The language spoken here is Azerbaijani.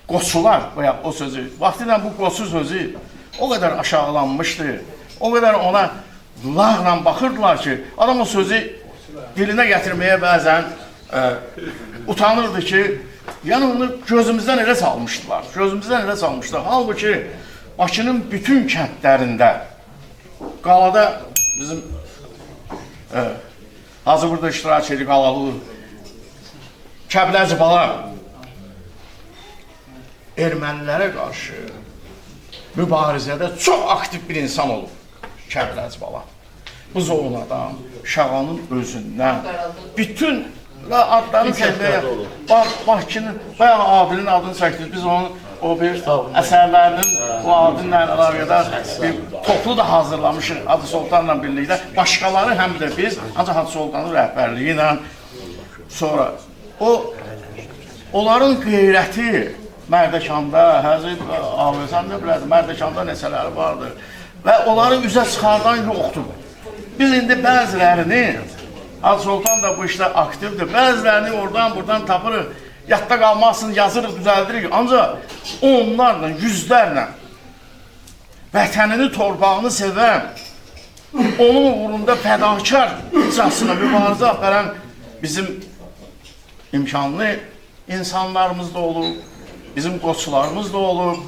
Qoçular, bayaq o sözü, vaxtilə bu qoçu sözü o qədər aşağılanmışdı, o qədər ona lağla baxırdılar ki, adam o sözü dilinə gətirməyə bəzən utanırdı ki, yəni onu gözümüzdən elə salmışdılar, gözümüzdən elə salmışdılar. Halbuki Bakının bütün kəndlərində, qalada bizim hazır burada iştirak edir qalalı Kəbləzi Bala ermənilərə qarşı mübarizədə çox aktiv bir insan olub Kəbləzi Bala. Buzovnadan, Şağanın özündən, bütün adlarını çəkməyə, bax, Bakının, bayaq Adilin adını çəkdik, biz onun o bir əsərlərinin o Adillə əlaqədar bir toplu da hazırlamışıq Hacı Sultanla birlikdə. Başqaları həm də biz, ancaq Hacı Sultanın rəhbərliyi ilə sonra o onların qeyrəti Mərdəkanda, Həzrət abi, sən də bilərdi, Mərdəkanda neçələri vardı və onları üzə çıxardan yoxdur. Biz indi bəzilərini, Hacı Sultan da bu işdə aktivdir, bəzilərini oradan buradan tapırıq, yadda qalmasın, yazırıq, düzəldirik. Ancaq onlarla, yüzlərlə vətənini, torpağını sevən, onun uğrunda fədakarcasına mübarizə aparan bizim imkanlı insanlarımız da olub, bizim qoçlarımız da olub.